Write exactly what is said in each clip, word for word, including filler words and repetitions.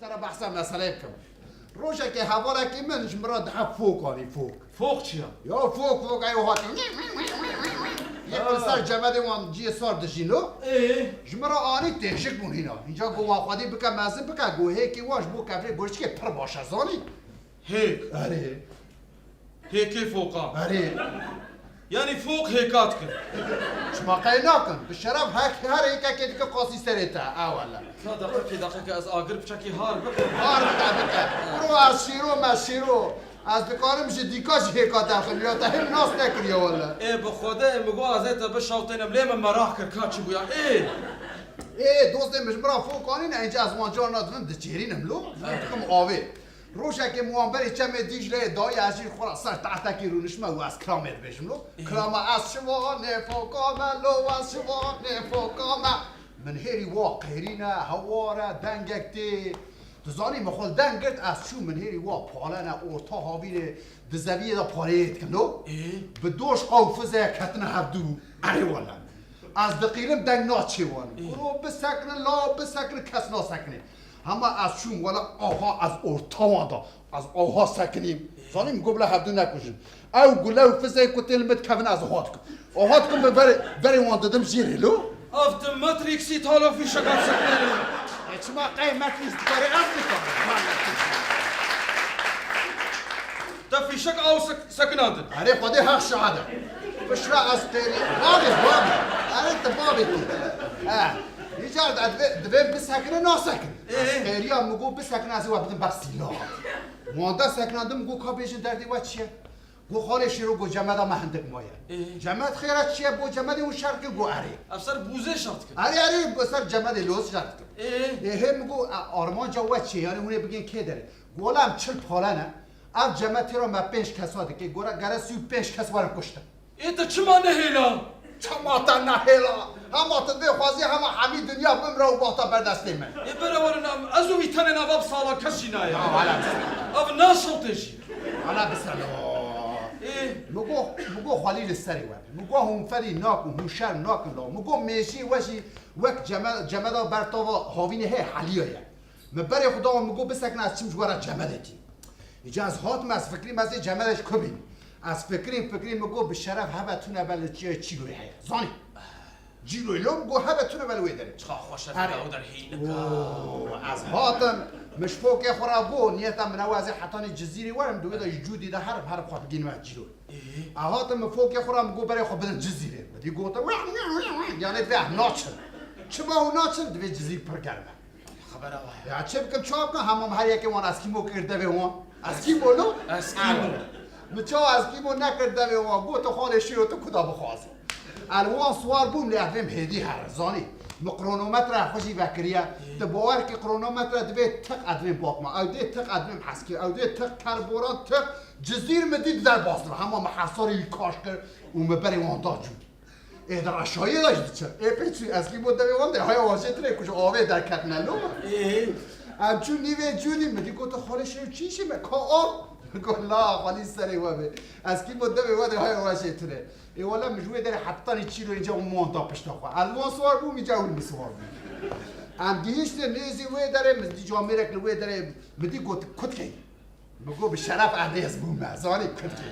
Te re behsa meseleyê bikim. Rojekê hevalekî min ji min re dihe fok anî, fok. Fok çi ya? Ya fok, fok, eyo hatî. Yek li ser cemedê wan ciyê sar dijîn lo. Ê? Ji min re anî têjik bûn hîna. Înca got wan xwedî bike mezin bike, got hêkê wan ji bo kevlê goştikê pir baş e, zanî? Hêk? Erê. Hêkê fokan. Erê. Yanî fok hêka dikin. Çima qey nakin? Bi şeref hek her hêkekê dike qasî serê te. Ewele. Ka deqekê, deqekê ez agir piçekî har bikim. Har bike, bike. Bro ez şîro me şîro. Ez dikarim ji dîka jî hêka derxim. Ya te him nas nekiriye wele. Ê bi Xwedê ê mi got ez ê te bişewtênim lê min meraq kir ka çi bûya. Ê. Ê dostê min ji min re fok anîne, înca ez wan carna dibim diçêrînim lo. Dikim avê. Rojekê min wan berê çemê Dîcleyê dayî, ez jî xwe ra ser tehtekî rûnişme û ez kiramê dibêjim lo. Kirama ez şivanê foka me, lo ez şivanê foka me. Min hêrî wa qêrîne, hewar e, dengek tê. Tu zanî min xwe li deng girt, ez çûm min hêrî wa palene, orta havînê, di zeviyê de pareyê dikin lo. Ê? Bi doşqa û fizeye ketine hevdû. Erê wele. Ez diqîlim deng naçê wan. Ê? Kuro bisekine, law bisekine, kes nasekine. Hema ez çûm wele aha ez orta wan da. Ez aha sekinîm. Zanîm got bila hevdû nekujin. Ew gule û fizeyê ku tên li min dikevin ez aha dikim. Aha dikim bi berê, berê wan didim jêrê lo. Ev tu Matrixî talo fîşeka sekinê. E çima qey Matrix dikarê ez nikarim. Te fîşek aw sek-, sekinandin. Erê Xwedê heq şahid e. Piştre ez têrî. Bavê, bavê. Erê tu bavê tu. He. Nîcar de divê, divê bisekine nasekin. Ê? Xêriya min got bisekine ez ê we bidim ber sîla. Wanda sekinandim got ka bêjin derdê we çi ye? Got xalê Şêro got cemeda me hindik maye. Ê? Cemed xêra çi ye? Got cemedê hûn şer dikin got erê. Ev ser bûzê şer dikin. Erê erê got ser cemedê loz şer dikin. Ê? Ê hê min got e, armanca we çi ye? Yanî hûn ê bigên kê derê? Got wela em çil pale ne. Ev cemed têra me pênc kesa dike. Gora gere sî û pênc kes werin kuştin. Ê te çima nehêla? Çima te nehêla? Hema tu divê xwazî hema hemî dinya bimre û bata ber destê min. Ê bere werin em, ez û wî tenê nav ev sala kes jî nayê. Ya, hala bisene. Ev naşewtê jî. Hala bisene. Ê. Mi got, mi got xwelî li serê we. Mi got hûn ferî nakin, hûn şer nakin lo. Mi got mêjî we jî wek ceme-, cemeda ber tava havînê heye heliya ye. Min berê xwe dawa, min got bisekine ez çim ji we re cemedê tî. Îca ez hatim ez fikirîm ez ê cemedê ji ku bînim. Ez fikirîm fikirîm min got bi şeref hebe tune be li çi-, çîroyê heye. Zanî? Cîroyê lo min got hebe tune be li wê derê. Çiqa xweş e. Her ew der hîn dika. Oo, ez hatim, min ji fokê xwe re got, niyeta min ew ez ê hetanî Cizîrê werim, di wê de ji Cûdî de herim, herim xwe bigînim ez Cîroyê. Ê? Ez hatim, min fokê xwe re min got berê xwe bidin Cizîrê. Min dî gotin, weh, weh, weh, weh, yanê divê em naçin. Çima hûn naçin? Divê Cizîr pir germ e. Xebera we heye. Ya çi bikim, çawa bikim? Hema min her yekê wan eskîmo kir devê wan. Eskîmo lo? Eskîmo. Min çawa eskîmo nekir devê wan? Got tu xalê Şêro tu kuda bixwazî. Ez li wan siwar bûm lê ez vêm hêdî here, zanî. Min kronometre xwe jî vekiriye. Ê. Tu bawer kî kronometre divê tiq ez divêm Batman. Ew dê tiq ez divêm Heskî. Ew dê tiq kerboran tiq. Cizîr min dî di derbas dibe. Hema min hesarê wî kaş kir û min berê wan da Cûdî. Ê di reşayê de jî diçe. Ê pê çû eskî bo devê wan de haya wajê tune ku ji avê derketine lo. Ê. Em çû nîvê Cûdî, min dî got xalê Şêro çi îşê me ka av. Got la xalî serê we bê. Eskî bo devê we de haya wajê tune. Ê wele min ji wê derê heptanî çîroyê înca û monda pişta xwe. Ez li wan siwar bûm, înca hûn min siwar bûn. Em gihiştin nêzî wê derê, min dî camêrek li wê derê, min dî got kutkê. Min got bi şeref ez rêz bûme, zanî kutkê.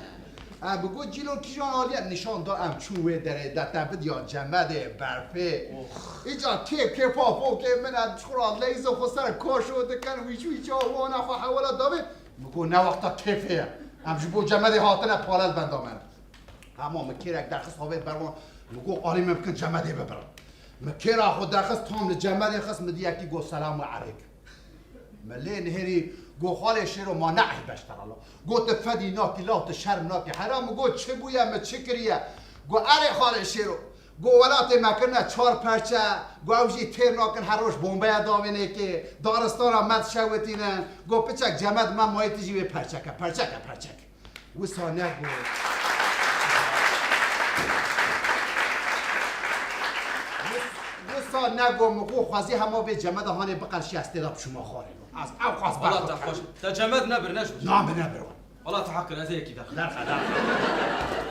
Em min got cîlo kîjan alî ye, nîşan da em çûn wê derê de te bidiya cemedê, berfê. Ox. Îca kêf kêfa fokê min e, çiqura leyzê xwe ser kaşo dikin, wîç wîça wana xwe hewala davê. Min got ne wexta kêfê ye. Em ji bo cemedê hatine pale li benda me. Hema min kêrek derxist havê ber wan. Min got alî min bikin cemedê bibirin. Min kêra xwe derxist tam li cemedê xist, min dî yekî got selam we eleyk. Min lê nihêrî got xalê Şêro ma ne eyb e ji te re la. Got tu fedî nakî la, tu şerm nakî. Hera min got çi bûye, min çi kiriye? Got erê xalê Şêro. Got welatê me kirine çar perçe, got ew jî têr nakin her roj bombeya davênê kê, daristana me dişewitînin, got piçek cemed me mayê tu jî wê perçeke, perçeke, perçeke. Wisa nego. Wis-, wisa nego min xwe xwezî hema vê cemeda hanê biqerşî ez tê de biçûma xwarê. Ez ew qas Wala te berxwe xweş. Te cemed nebir, ne ji Na min nebir wan. Wala te heq kir, ez ê yekî derxim. Derxe, derxe.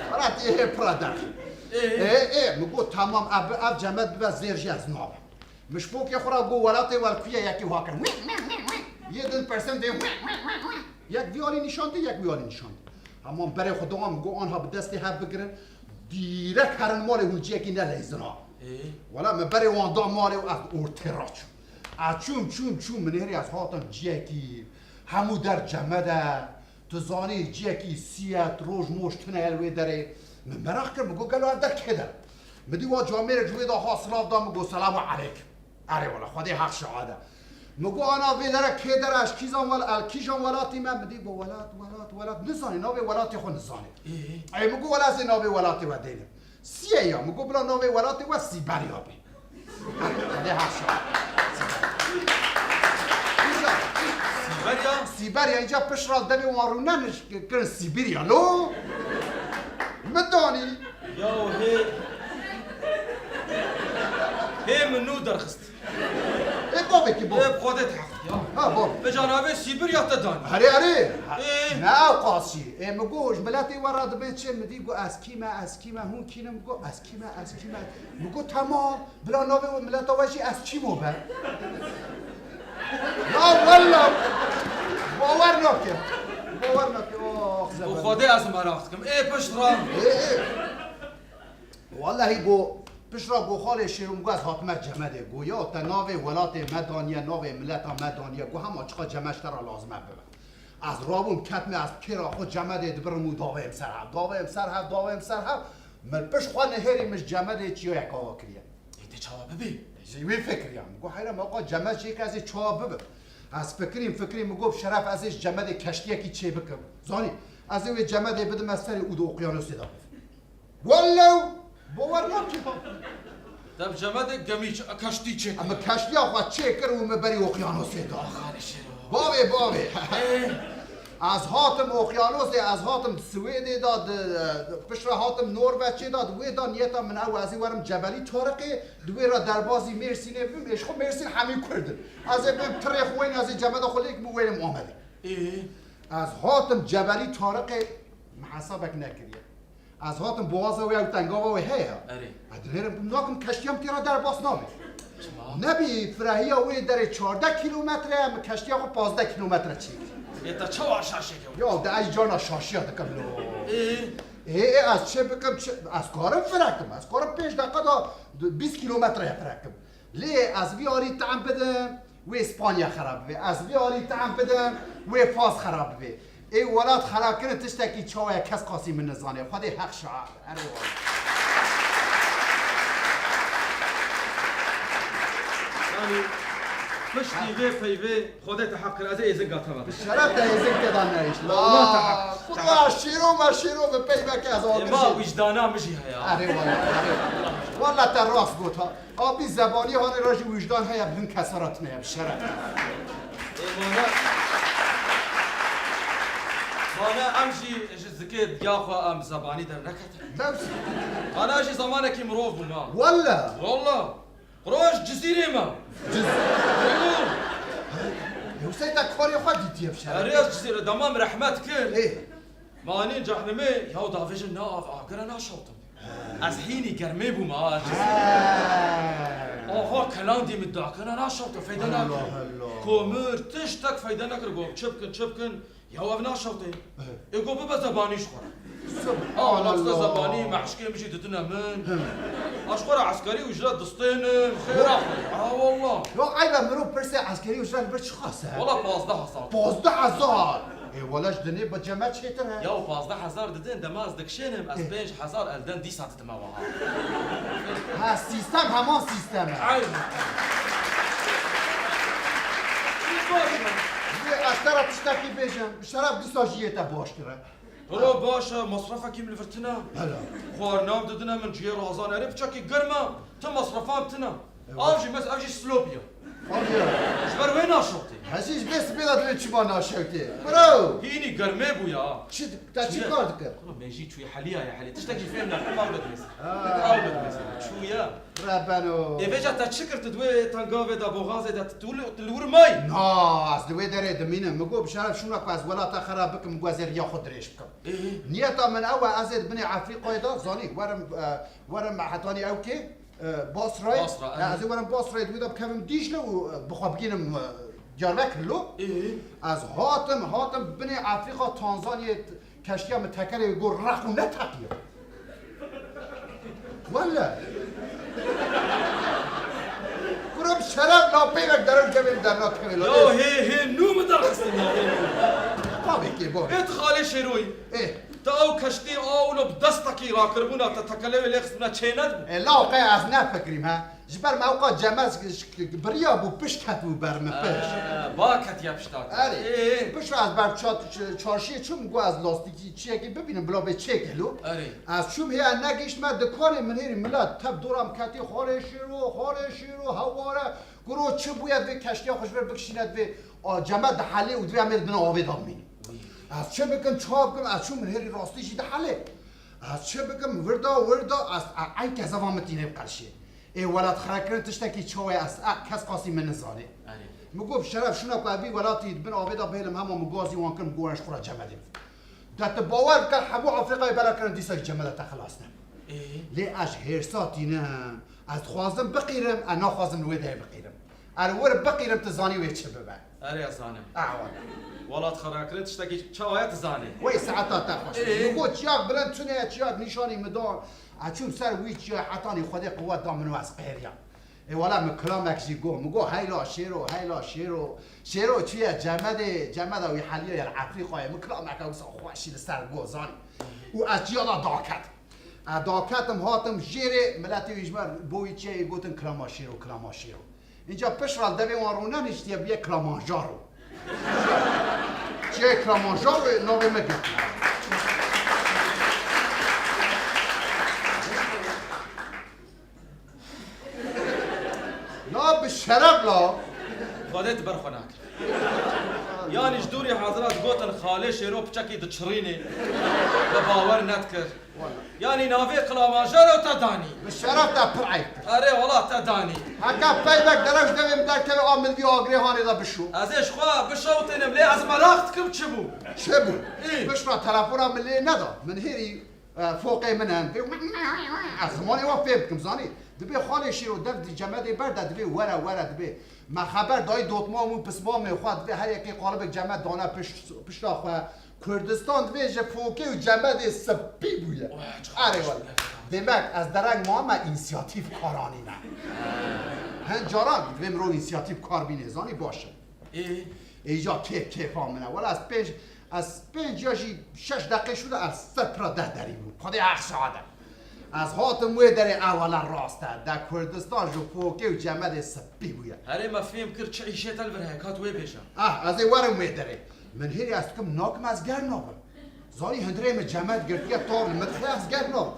Wala tê hê pira derxe. Ê? Ê, ê, min got, tamam, ev, ev cemed bibe zêr jî ez nabim. Min ji pokê xwe re got, welatê we li ku ye, yekî wiha kir. Wî, wî, wî, wî. Persen dê. Yek vî alî nîşan dê, yek vî alî nîşan dê. Hema berê xwe dawam go anha bi destê hev bigirin. Dîrek herin malê hûn ciyekî neleyzina. Ê? Wela min berê wan da malê û ez ortê ra çûm. Ez çûm, çûm, çûm, min hêrî ez hatim ciyekî hemû der cemede. Tu zanî ciyekî siyet, roj moj tune el wê derê. Min meraq kir, min got gelo ev der kê der? Min dî wa camêrek ji wê da ha silav da, min got selamu eleykum. Erê wela, Xwedê heq şahid e. Min got ana vê dere kê der e, ez kîzan wel-, el kîjan welatî me? Min dî got welat, welat, welat. Nizanî, navê welatê xwe nizanî. Ê? Ey min got wela ez ê navê welatê we dênim. Siyê ya, min got bila navê welatê we Sîberya be. Hadi haşa. Sîberya. Sîberya, înca pişt ra demê wan rûnen kirin Sîbirya lo. Min danî. Ya hê. Hê min nû derxist. Ê bavekî bo. Ê bi Xwedê teheqî ya. Ha bo. Bi canavê Sîbirya te danî. Erê, erê. Ê. Ne ew qas jî. Ê min got ji miletê we re dibê çi? Min dî got ez kî me, ez kî me, hûn kî ne? Min got ez kî me, ez kî me. Min got temam. Bila navê we mileta we jî ez çîmo be. Ya wella. Bawer nake. Bawer nake. Oh, bi Xwedê ez meraq dikim. Ê pişt re. Ê, ê. Wellehî go, pişt ra go xalê Şêro, min go ez hatime cemedê. Go ya te navê welatê me daniye, navê mileta me daniye. Go hema çiqa cemed ji te ra lazim e bibe. Ez rabûm ketime, ez kêra xwe cemedê dibirim û davêm ser hev, davêm ser hev, davêm ser hev. Min pişt xwe nihêrî, min ji cemedê çiyayek ava kiriye. Ê tê çawa bibî? Ji wê fikiriyam. Go heyra me, xwe cemed çêke ez ê çawa bibim? Ez fikirîm, fikirîm, min go bi şeref ez ê ji cemedê keştiyekî çê bikim. Zanî, ez ê wê cemedê bidim ez serê û di okyanusê de bivim. Welew, bawer nake. Te bi cemedê gemî ç-, keştî çêkir. Em keştiya xwe çêkir û me berî okyanosê da. Xalê Şêro. Bavê, bavê. Ê. Ez hatim okyanosê, ez hatim Swêdê da, di, di, piştre hatim Norveçê da, di wê da niyeta min ew ez ê werim Cebelî Tariqê, di wê re derbazî Mêrsînê bim, ê ji xwe Mêrsîn hemî Kurd in. Ez ê bim tirê xwe wêne, ez ê cemeda xwe lêkim û wênim Amedê. Ê. Ez hatim Cebelî Tariqê, min hesabek nekiriye. Ez hatim boğaza wê, ew tengava wê heye. Erê. Ez dinêrim, nakim keştiya min têra derbas nabe. Çima? Nebî firehiya wê derê çardeh kîlometre ye, min keştiya xwe pazdeh kîlometre çêkir. Ê te çawa şaşê kewt? Ya de ez cana şaşiya dikim lo. Ê? Ê, ê, ez çi bikim, çi, ez karim firekim, ez karim pênc deqa da bîst kîlometreye firekim. Lê ez vî alî tam bidim, wê Spanya xera bibe. Ez vî alî tam bidim, wê Fas xera bibe. Ê welat xera kirin tiştekî çawa ye kes qasî min nizane. Xwedê heq şahid. Erê wala. Yanî piştî vê peyvê Xwedê te heq kir, ez ê êzinga te ve. Şeref te êzing te da nehişt. Allah te heq. Kurwa şîro me şîro bi peyveke ez agir. Ê ma jî wijdana min jî heye. Erê wala, erê. Wala te rast got ha. Abî zebanî hanê ra jî wijdan heye, bi hin kesa ra tune ye, bi şeref. Ê, mane, mane em jî ji zikê diya xwe em zebanî derneketin. Dews. Ana jî zemanekî mirov bû ma. Welle. Walla. Roj Cizîrê me. Ciz- Ê, Hewsey te karê xwe dîtiye, bi şeref. Erê ez Cizîrê, dema min rehmet kir. Ê. Manî cehnimê, yaw davêjin na av agire naşewtim. He. Ez hînî germê bûme, ha, ez Cizîrê. He. Aha, kelandî min dakena naşewte, feyde Allah nakin. Allah. Komir, tiştek feyde nekir, got, çi bikin, çi bikin, yaw ev naşewte. He. Ê, got, bibe zebanî ji xwe re. Subhanallah. Aa, nakste zebanî, meşkê min jî didine min. He. A ji xwe re eskerî ucret distênim, xêra xwe. Aa, wallah. Ya eybe mirov pirsê eskerî ucret li vir çiqas e? Wala pazdeh hezar. Pazdeh hezar? Ê, wele ji dinê bi ceme çêtir e. Ya pazdeh hezar didin, dema ez dikişênim, ez Ê. pênc hezar elden dîsa didime wiha. Ha, sîstem heman sîstem e. Aynen. Baş e. Lê ez te re tiştekî bêjim, bi şeref dîsa jî yê te baştir e. Bro, baş e, masrafekî min li vir tine. Bela. Xwarina min didine min, cihê razan erê, piçekî germ e, ti masrafan tine. Ew. Av jî mes, ev jî slop ye. Av ye. Ji ber wê naşewtê. Hezî ji vê sibê de divê çima naşewtê? Bro! Hînî germê bû ya. Çi, te çi Çi ye? kar dikir? Kuro, me jî çûye heliya ya helê. Tiştekî fêm nakim, av bidmêze. Ha. Av bidmêze. Çûye. Rebeno. Ê, vêca te çi kir, tu di wê tengavê de, boxazê de, tu, tu li, tu li wir may? Na, ez di wê derê dimînim. Min got, bi şeref şûna ku ez welata xera bikim, min got, ez ê riya xwe dirêj bikim. Ê. Niyeta min ew e, ez ê di binê Efrîqayê de, zanî, werim, e, werim hetanî ew kê? E, Basrayê. Basra, Ya, evet. ez ê werim Basrayê, di wê de bikevim Dîcle û, e, bi xwe bigînim, e, Diyarbekir lo. Ê. Ez hatim, hatim binê Efrîka, Tanzanyayê, t-, keştiya min tekerê got req û neteqiya. Wele. Kuro bi şeref la peyvek derew cevê min dernakeve la. Ya hê, hê nû min derxistin ya, hê nû. Babê kê, babê. Ê tu xalê Şêroyî. Ê. Te ew keştî a wilo bi destekî rakiribûna te tekelewê lê xistibûna çê nedibû? E, la qey ez nefikirîm he. Ji ber me ewqa cemez biriya bû, pişt ketibû ber min, pişt. Ee, ba ketiye pişta te. Erê. Ee? Pişt ez ber ça-, ç-, çarşiyê çûm, got ez lastîkî çiyekî bibînim, bila bê çêkelo. Erê. Ez çûm hê, ez negihiştime dikanê, min hêrî milet tev dora min ketî, "Xalê Şêro, Xalê Şêro, heware, kuro çi bûye, divê keştiya xwe ji vir bikişîne, divê, a, cemed dihelê û divê em ê di bin avê de bimînin." Wî. Ez çi bikim, ça bikim, ez çûm, min hêrî rastî jî dihelê. Ez çi bikim, wirda, wirda, ez, e, eyn kezeva min tînê bi qelşê. Ê welat xerekirin tiştekî çawa ye, ez, e, kes qasî min nizanê. Erê. Min got, "Şeref, şûna ku ez vî welatî di bin avê de bihêlim, hema min gazî wan kir, min got, 'Werin ji xwe re cemedê bidin.'" De tu bawer bike, hemû Efrîqayê bela kirin, dîsa jî cemeda te xilas nebû. Ê? Lê ez hêrsa tînim, ez dixwazim biqîrim, ez naxwazim li wê derê biqîrim. Ez li wir biqîrim, tu zanî wê çi bibe. Erê, ez zanim. Ah, wala. Welat xerekirin tiştekî çawa ye, tu zanî. Wey saeta te xweş. Ê? Min got, "Çiyak bilind tune ye, çiyak nîşanî min da." Ez çûm ser wî çiyayê, hetanî Xwedê quwet da min û ez qêriyam. Ê wala min kilamek jî got. Min got, "Heyla Şêro, heyla Şêro. Şêro çûye cemedê, cemeda wî heliya ye li Efrîqayê." Min kilameke wisa xweşî li ser got, zanî. Û ez çiya da daket. Ez daketim, hatim jêrê, miletê wî ji me bo wî çiyayê gotin Kilama Şêro, Kilama Şêro. Înca pişt re devê wan rûneniştiye bûye Kilimanjaro. Çiyê Kilimanjaro navê me girtiye. Na bi şeref la. Xwedê tu ber xwe nakir. Yanî ji dûrî hazira digotin Xalê Şêro piçekî diçirînê. Te bawer nedikir. Wala. Yanî navê Kilimanjaro te danî. Bi şeref te pir eyb kir. Erê wala te danî. Heke peyvek derew ji devê min derkeve, a min vî agirê hanê de bişo. Ez ê ji xwe bişewtênim, lê ez meraq dikim çi bû. Çi bû? Ê. Pişt re telefona min lê neda. Min hêrî, e, foqê min in. Vê ez zimanê wan fêm dikim, zanî. Dibê Xalê Şêro dev di cemedê ber de, dibê were, were, dibê. Me xeber dayî dotmam û pismamê xwe, dibê her yekê qalibek cemed dane pişt, pişta xwe. Kurdistan divê ji fokê û cemedê spî bûye. Oya, çiqas Erê baş wele. Bûye. Demek ez dereng ma me însiyatîf karanî me. Hin caran divê mirov însiyatîf kar bînê, zanî baş e. Ê? Ê, îca kêf kêfa min e. Wela ez pênc, ez pênc ya jî şeş deqê şû de ez ser pira deh derî bûm. Xwedê heq şahid e. Ez hatim wê derê, ewela rast e. De Kurdistan ji fokê û cemedê spî bûye. Herê me fêm kir çi îşê te li vir heye, ka tu wê bêje. Ah, ez ê werim wê derê. Min hêrî ez dikim nakim ez germ nabim. Zanî hundirê min cemed girtiye, tor li min dixe ez germ nabim.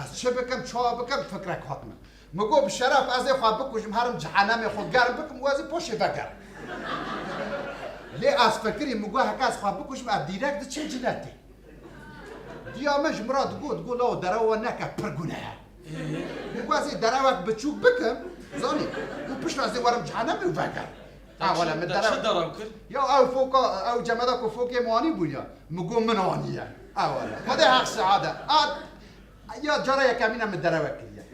Ez çi bikim, çawa bikim, fikrek hat min. Min got bi şeref ez ê xwe bikujim, herim cehenemê xwe germ bikim û ez ê paşê vegerim. Lê ez fikirî, min got heke ez xwe bikujim, ez dîrek diçim cinetê. Diya min ji min re digot, digot, "Lawo derewa neke, pir gune ye." Min got, "Ez ê derewek biçûk bikim, zanî, û piştre ez ê werim cehenemê û vegerim." Ha, wele min te derew çi derew kir? Ya ew foka, ew cemeda ku fokê min anî bû ya, min got, "Min aniye." Ha, wele. Xwedê heq şahid e. A, ya cara yekemîn e min derewek kiriye.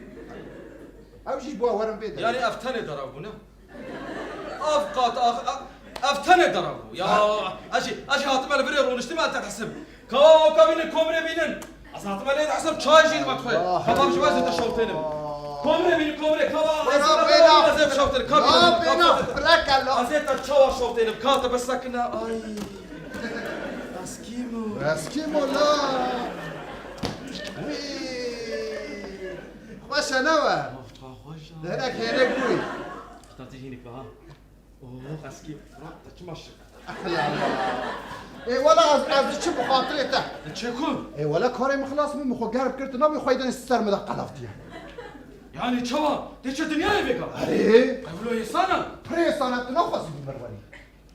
Ew jî ji bo werim vê derê. Yanî ev tenê derew bû, ne? Ev qat, ev, ev, ev tenê derew bû. Ya, ha. Ez jî, ez jî hatime li virê rûniştime, ez te dihsim. Ka, ka bînin, komrê bînin. Ez hatime lê dihsim, çay jî dime xwe. Allah. Ka bak ji we ez ê te şewtênim. Allah. Komrê bînin, komrê, ka bak, ez ê te bêna, ez ê te şewtênim. Ka bînin, ka bêna, bînin. Brekella. Ez ê te çawa şewtênim, ka te bisekine, ay. Eskimo. Eskimo la. Wî. Xweş e, ne we? Oh, çawa xweş e. Derek hêrek bûy. Pişta te jî nika ha. Oh, eskî, Fırat, te çima şik? Ê, wela ez, ez diçim bi xatirê te. Te çê ku? Ê, wela karê min xilas bû, min xwe germ kir, tu nabî xwe yê denê ser min de qelaftiye. Yanî çawa? Tê çi dinyayê vêga? Erê. Ev lo hêsan e? Pir hêsan e, tu naxwazî bi min re werî.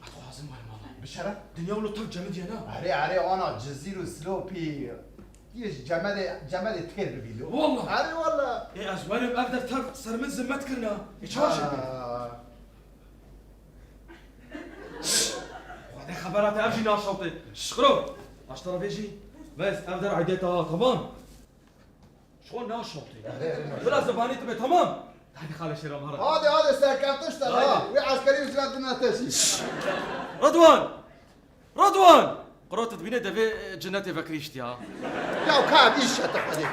Ez dixwazim werim, wala. Bi şeref. Dinya wilo tev cemidiye ne? Erê, erê, ana Cizîr û Silopî. Yê ji cemedê, cemedê têr bibî lo. Wallah. Erê, wela. Ê, ez werim ev der tev ser min zimmet kirina. Ê, çawa şekil? Ha. Xwedê xebera te ev jî naşewtê. Şikro. Aştara vê jî. Bes, ev der aydê te ha, tamam. Şo naşewtê. Bila zibanî tu be, tamam. Hadi xalê Şêran, hadi. Hadi, hadi, serkeftin işte, hadi. Wî eskerî û cinetê neteşî. Ridwan! Ridwan! Qurot dibîne devê, e, cinetê vekirîştiya. Ya ka îş hete hadi.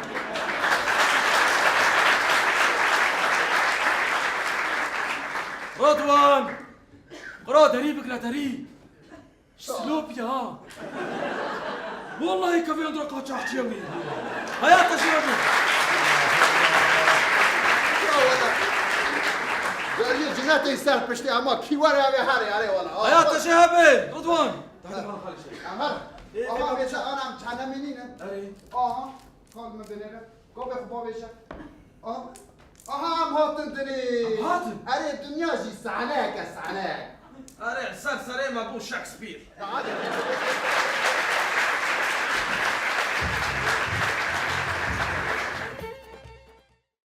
Ridwan! Qura derî bikire derî. Silopî ha. Wallahî kevê endra qaçaxçiya wî. Heyata jî hebin. Ya wala. Deriyê cinetê ser piştê hema kî were eve herê, erê wala. Heyata jî hebin. Ridwan. Hadi bana xalişe. Aha. Ê, aha, ê, bêçe anam çanemî nîne. Erê. Aha. Kal min binêre. Gavê xwe bavêje. Aha. Aha, em hatin dinê. Em hatin? Erê, dinya jî sahneyek e, sahneyek. Erê, ser serê me bû Shakespeare. Hadi.